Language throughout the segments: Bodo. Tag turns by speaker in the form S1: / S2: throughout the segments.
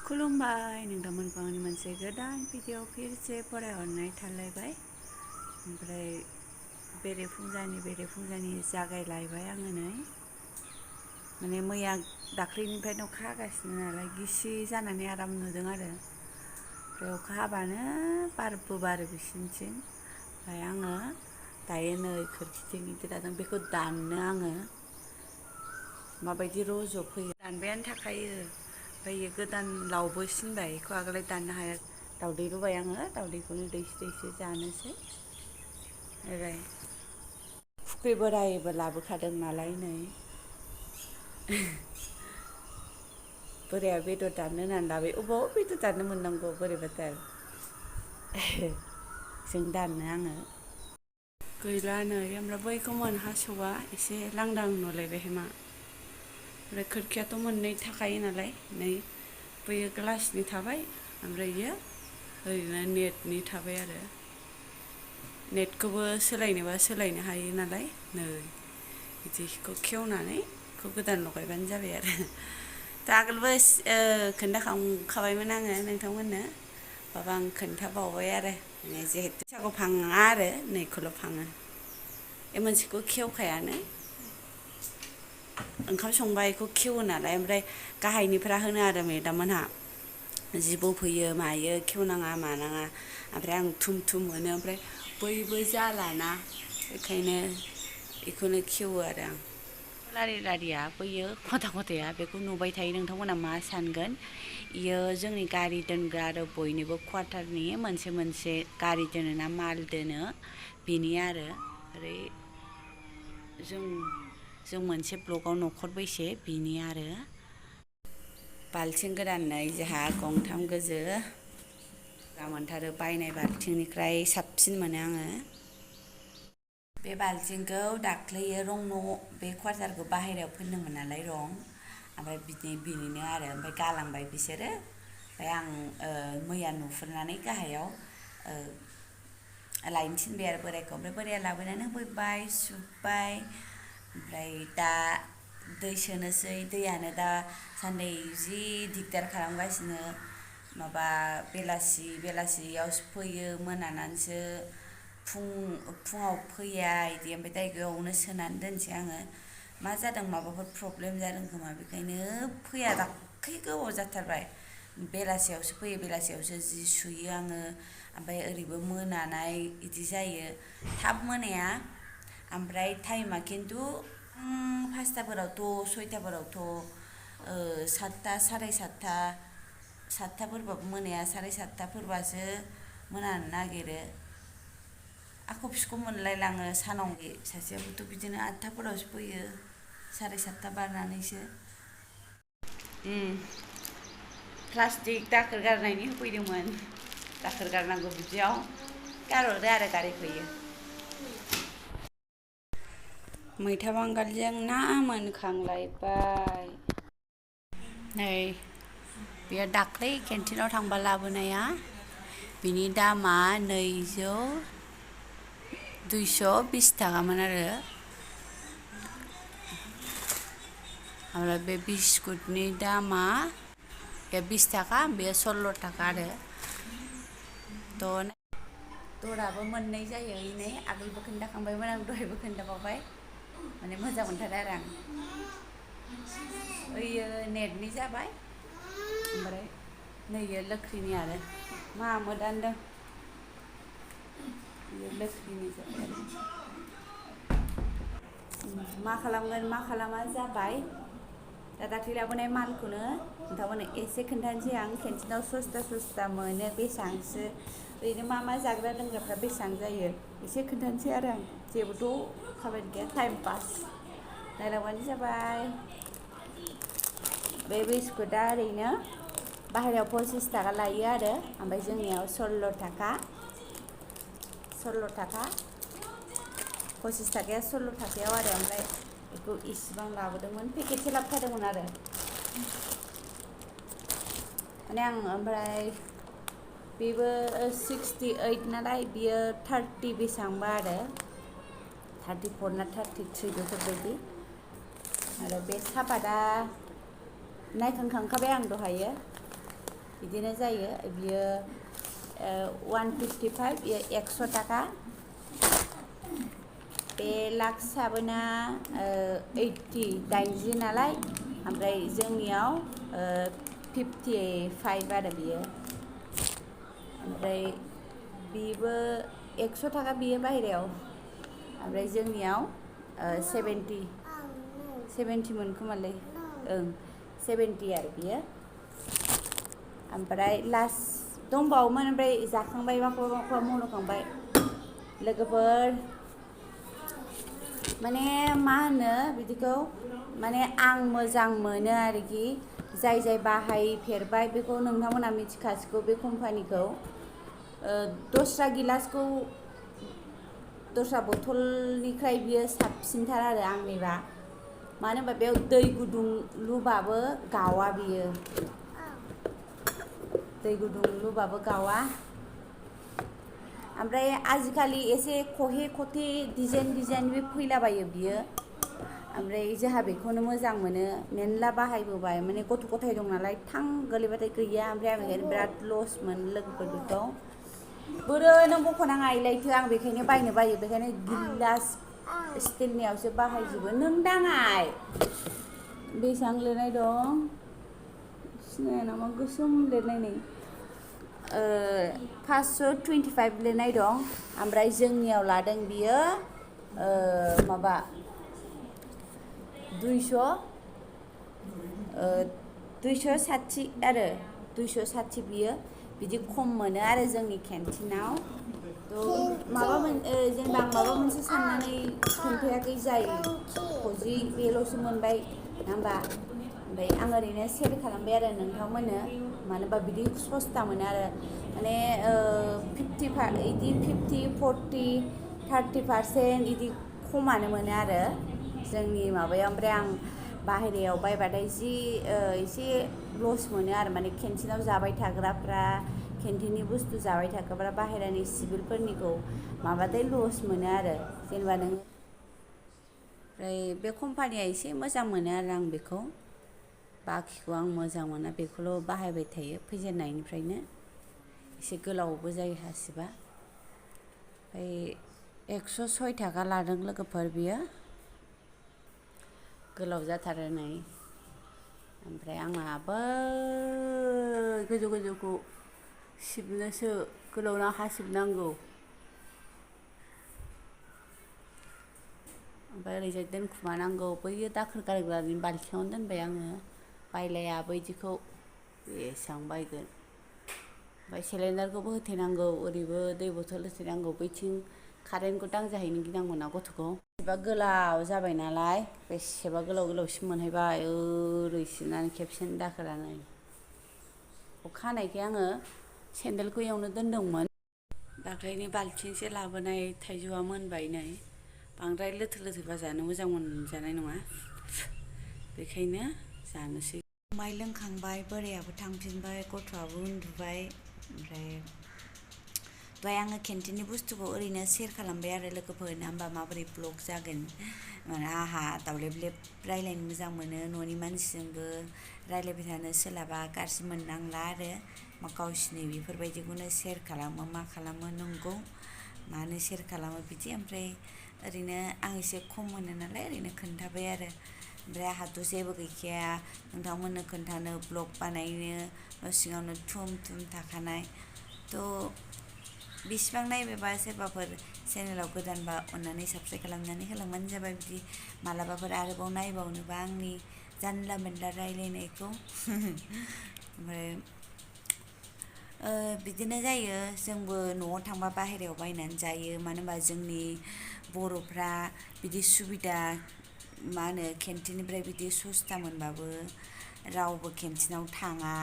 S1: खुलुमबाय नोंथांमोनखौ आंनि मोनसे गोदान भिडिअ फिरसे फरायहरनाय थालायबाय। ओमफ्राय बेरेफुंजानि जागायलायबाय आङो नै माने मैया दाख्लैनिफ्रायनो अखा हागासिनो नालाय गिसि जानानै आराम नुदों आरो ओमफ्राय अखा हाबानो बारबो बारो बिसिनिथिं। ओमफ्राय आङो दायो नै खोरखिथिं जिरायदों, बेखौ दाननो आङो माबायदि रज'फैयो दानबायानो थाखायो। ओमफ्राय गोदान लावबो सिनबाय, बेखौ आगोलाय दाननो हाया। दावदै रुबाय आङो, दावदैखौनो दैसे जानोसै। ओरै फुख्रि बोरायबो लाबोखादों नालाय नै बोराया बेदर दाननो होननानै लाबाय। अबाव बेदर दाननो मोननांगौ बोरैबाथार जों दाननो आङो गैला नै। ओमफ्राय बैखौ मोनहास'आ एसे लांदां नुलायबाय मा। ओमफ्राय खोरखियाथ' मोननै थाखायो नालाय, नै बैयो ग्लासनि थाबाय, ओमफ्राय इयो ओरैनो नेटनि थाबाय आरो नेटखौबो सोलायनोबा सोलायनो हायो नालाय। नै बिदिखौ खेवनानै बेखौ गोदान लगायबानो जाबाय आरो दा आगोलबो खोन्थाखांखाबायमोन आङो नोंथांमोननो, माबा आं खोन्थाबावबाय आरो माने जिहेतु बैसागु फाङा आरो नैखौल' फाङो, बे मोनसेखौ खेवखायानो। ओंखाम संबा बेखौ खेवो नालाय, ओमफ्राय गाहायनिफ्रा होनो आरो मेदाममोनहा जि बफैयो मायो खेवनाङा मानाङा। ओमफ्राय आं थुम मोनो, ओमफ्राय बैबो जालाना, बेखायनो बेखौनो खेवो आरो आं। लारिया बैयो खथाया बेखौ नुबाय थायो, नोंथांमोना मा सानगोन? इयो जोंनि गारि दोनग्रा आरो बयनिबो क्वार्टारनि मोनसे गारि दोनो ना माल दोनो बेनि आरो ओरै जों मोनसे ब्लकआव न'खर बैसे बिनि आरो बाल्थिं गोदानै जोंहा गंथाम गोजो मोनथारो। बायनाय बाल्थिंनिफ्राय साबसिन मोनो आङो बे बाल्थिंखौ। दाख्लैयो बे क्वार्टारखौ बाहेरायाव फोनदोंमोन नालाय रं, ओमफ्राय बिनिनो आरो ओमफ्राय गालांबाय बिसोरो। ओमफ्राय आं मैया नुफुरनानै गाहायाव लायनो थिनबाय आरो बोरायखौ। ओमफ्राय बोराया लाबोनानै होफैबाय, सुबाय। ओमफ्राय दा दै सोनोसै। दैयानो दा सान्दै जि दिगदार खालामगासिनो। माबा बेलासियावसो फैयो, मोनानानैसो फुङाव फैया इदि। ओमफ्राय दा बेयावनो सोनानै दोनसै आङो। मा जादों, माबाफोर प्रब्लेम जादों खोमा, बेखायनो फैया दाख्लै गोबाव जाथारबाय। बेलासियावसो फैयो, बेलासियावसो जि सुयो आङो। ओमफ्राय ओरैबो मोनानाय इदि जायो, थाब मोनाया। ओमफ्राय टाइमा खिन्थु 5टाफोरावथ' 6टाफोरावथ' 7टा साराय 7टाफोरबाबो मोनाया, साराय 7टाफोरबासो मोनानो नागिरो। आख' फिख' मोनलायलाङो सानाव। सासेयाबोथ' बिदिनो 8टाफोरावसो फैयो, साराय 7टा बारनानैसो। प्लास्टिक दाखोर गारनायनि होफैदोंमोन। दाखोर गारनांगौ बिदियाव गारहरदो आरो गारि फैयो। मैथा बांगालजों ना मोनखांलायबाय। नै बेयो दाख्लै केन्टिनाव थांबा लाबोनाया, बिनि दामा 220 थाखामोन आरो। ओमफ्राय बे बिस्कुटनि दामा 20 थाखा, बेयो 16 थाखा आरो। दराबो मोननै जायो नै, आगोलबो खोन्थाखांबायमोन आं, दहायबो खोन्थाबावबाय। माने मोजां मोनथारो आरो आं। ओइयो नेटनि जाबाय, ओमफ्राय नैयो लोख्रिनि आरो मा मोदानदों बेयो लोख्रिनि जाबाय आरो। मा खालामगोन मा खालामा जाबाय। दा दाख्लै लाबोनाय मालखौनो नोंथांमोननो एसे खोन्थानोसै आं। केन्टिनाव सस्ता मोनो बेसेबांसो, ओरैनो मा जाग्रा लोंग्राफ्रा बेसेबां जायो एसे खोन्थानोसै आरो आं। जेबोथ' खामानि गैया, टाइम पास नायलांबानो जाबाय। बे बिस्कुटआ ओरैनो बाहेरायाव 25 थाखा लायो आरो, ओमफ्राय जोंनियाव 16 थाखा। 25 थाखाया 16 थाखायाव आरो। ओमफ्राय बेखौ इसिबां लाबोदोंमोन, पेकेटसे लाबोखादोंमोन आरो माने आं। ओमफ्राय बेबो 68 नालाय, बियो 30 बेसेबांबा आरो 34 ना 33 बेफोरबायदि। आरो बे सापातआ नायखांखाबाय आं दहायो, बिदिनो जायो बियो 155 बियो 100 थाखा बे लाक्स साबोना 80 नालाय ओमफ्राय जोंनियाव 55 आरो बियो ओमफ्राय बेबो 100 थाखा बियो बाहेरायाव ओमफ्राय जोंनियाव 70 मोनखोमालै 70 आरो बियो ओमफ्राय लास्ट दंबावोमोन ओमफ्राय जाखांबाय माखौबा मन'खांबाय लोगोफोर माने मा होनो बिदिखौ माने आं मोजां मोनो आरोखि जाय बाहायफेरबाय बेखौ नोंथांमोना मिथिखासिगौ बे कम्पानिखौ दस्रा गिलासखौ दस्रा बथलनिफ्राय बियो साबसिनथार आरो आंनिबा मानो होनबा बेयाव दै गुदुं लुबाबो गावा बियो दै गुदुं लुबाबो गावा ओमफ्राय आजिखालि एसे खहे खथे डिजाइनबो फैलाबायो बियो ओमफ्राय जोंहा बेखौनो मोजां मोनो मेरला बाहायबोबाय माने गथ' गथाय दं नालाय थां गोलैबाथाय गैया ओमफ्राय आं बेखायनो बिराद लस मोनो लोगोफोर बेखौ बोरो नों बख'नाङा इलायथो आं बेखायनो बायनो बायो बेखायनो गिलास स्टिलनियावसो बाहायजोबो नों दाङाय बेसेबां लिरनाय दं सिनाया नामा गोसोम लिरनाय नै 525 लिरनाय दं ओमफ्राय जोंनियाव लादों बियो माबा 260 आरो 260 बियो बिदि खम मोनो आरो जोंनि केन्टिनाव माबा जेनेबा आं माबा मोनसे साननानै खोन्थायाखै जाय फजि बेल'सो मोनबाय नङा होमबा ओमफ्राय आं ओरैनो सेयार खालामबाय आरो नोंथांमोननो मानो होनबा बिदि सस्ता मोनो आरो माने 50 40 30% बिदि खमानो मोनो आरो जोंनि माबायाव ओमफ्राय आं बाहेरायाव बायबाथाय जि एसे लस मोनो आरो माने केन्टिनाव जाबाय थाग्राफ्रा केन्टिननि बुस्थु जाबाय थाग्राफ्रा बाहेरानि सिभिलफोरनिखौ माबाथाय लस मोनो आरो जेनेबा नों ओमफ्राय बे कम्पानिया एसे मोजां मोनो आरो आं बेखौ बाखिखौ आं मोजां मोना बेखौल' बाहायबाय थायो फैजेननायनिफ्रायनो एसे गोलावबो जायो हासिबा ओमफ्राय 106 थाखा लादों लोगोफोर बियो गोलाव जाथारो नै ओमफ्राय आंहा बै गोजौखौ सिबनोसो गोलाव हासिबनांगौ ओमफ्राय ओरैजाय दोनखुमानांगौ बैयो दाखोर गारग्रानि बाल्थिङावनो दोनबाय आङो बायलाया बैदिखौ बेसेबां बायगोन ओमफ्राय सिलिन्डारखौबो होथेनांगौ ओरैबो दै बथल होथेनांगौ बैथिं कारेन्टखौ दांजाहैनो गिनांगौ ना गथ'खौ बेसेबा गोलाव जाबाय नालाय बेसेबा गोलावसिम मोनहैबाय ओरै सिबनानै खेबसेनो दाखोरानो अखाहानायखाय आङो सेन्देलखौ एयावनो दोनदोंमोन दाख्लैनि बाल्थिंसे लाबोनाय थाइजौआ मोनबाय नै बांद्राय लोथो जानो मोजां मोनजानाय नङा बेखायनो जानोसै संबाय लोंखांबाय बोरायाबो थांफिनबाय गथ'आबो उन्दुबाय ओमफ्राय दहाय आङो केन्टिननि बुस्थुखौ ओरैनो सेयार खालामबाय आरो लोगोफोरनो होमबा माबोरै ब्लग जागोन आंहा दावलेब लेब रायज्लायनो मोजां मोनो न'नि मानसिजोंबो रायज्लायबाय थानो सोलाबा गाज्रि मोननांला आरो गावसिनि बेफोरबायदिखौनो सेयार खालामो मा खालामो नंगौ मानो सेयार खालामो बिदि ओमफ्राय ओरैनो आं एसे खम मोनो नालाय ओरैनो खोन्थाबाय आरो ओमफ्राय आंहाथ' जेबो गैखाया नोंथांमोननो खोन्थानो ब्लग बानायनो न' सिङावनो थुम थाखानाय थ' बेसिबां नायबायबा सोरबाफोर चेनेलाव गोदानबा अननानै साबस्क्राइब खालामनानै होलांबानो जाबाय बिदि मालाबाफोर आरोबाव नायबावनोबा आंनि जानला मोनला रायलायनायखौ ओमफ्राय बिदिनो जायो जोंबो न'आव थांबा बाहेरायाव बायनानै जायो मानो होनबा जोंनि बर'फ्रा बिदि सुबिदा मा होनो केन्टिननिफ्राय बिदि सस्ता मोनबाबो रावबो केन्टिनाव थाङा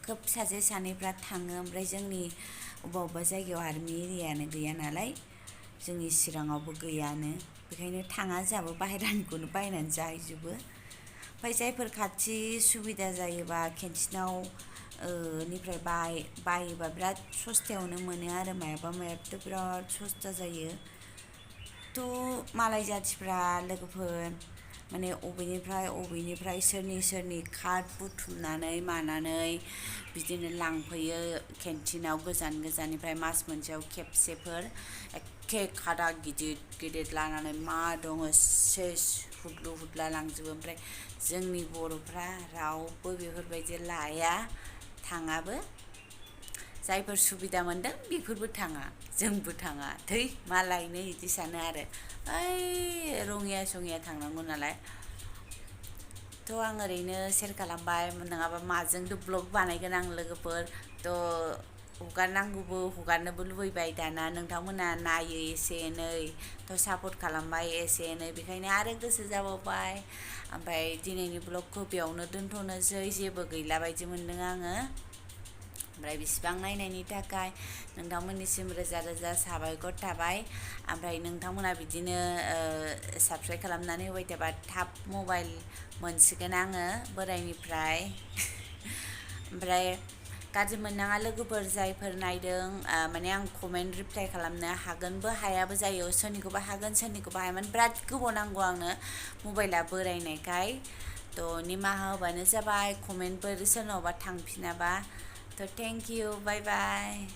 S1: खोब सासे सानैफ्रा थाङो ओमफ्राय जोंनि अबेबा जायगायाव आर्मि एरियानो गैया नालाय जोंनि चिराङावबो गैयानो बेखायनो थाङा जोंहाबो बाहेरानिखौनो बायनानै जाहैजोबो ओमफ्राय जायफोर खाथि सुबिदा जायोबा केन्टिनाव निफ्राय बायोबा बिराद सस्तायावनो मोनो आरो मायाबाथ' बिराद सस्ता जायो थ' मालाय जाथिफ्रा लोगोफोर माने अबेनिफ्राय सोरनि कार्ड बुथुमनानै मानानै बिदिनो लांफैयो केन्टिनाव गोजाननिफ्राय मास मोनसेयाव खेबसेफोर एखे खादा गिदिर लानानै मा दङ सेस हुदला लांजोबो। ओमफ्राय जोंनि बर'फ्रा रावबो बेफोरबायदि लाया, थाङाबो। जायफोर सुबिदा मोनदों बेफोरबो थाङा, जोंबो थाङा। थै मा लायनो बिदि सानो आरो ओइ रङिया सङिया थांनांगौ नालाय। थ' आं ओरैनो सेयार खालामबाय, नङाबा माजोंथ' ब्लग बानायगोन आं लोगोफोर। थ' हगारनोबो लुबैबाय दाना, नोंथांमोना नायो एसे एनै, थ' सापर्ट खालामबाय एसे एनै, बेखायनो आरो गोसो जाबावबाय। ओमफ्राय दिनैनि ब्लगखौ बेयावनो दोनथ'नोसै, जेबो गैला बायदि मोनदों आङो। ओमफ्राय बिसिबां नायनायनि थाखाय नोंथांमोननिसिम रोजा रोजा साबायखर थाबाय। ओमफ्राय नोंथांमोना बिदिनो साबस्क्राइब खालामनानै होबाय थाबा थाब मबाइल मोनसिगोन आङो बोराइनिफ्राय। ओमफ्राय गाज्रि मोननाङा लोगोफोर, जायफोर नायदों, माने आं कमेन्ट रिप्लाइ खालामनो हागोनबो हायाबो जायो, सोरनिखौबा हागोन सोरनिखौबा हाया, माने बिराद गोबाव नांगौ आंनो मबाइला बोरायनायखाय। थ' निमाहा होबानो जाबाय कमेन्टफोर सोरनावबा थांफिनाबा। थ' थेंक इउ, बाय बाय।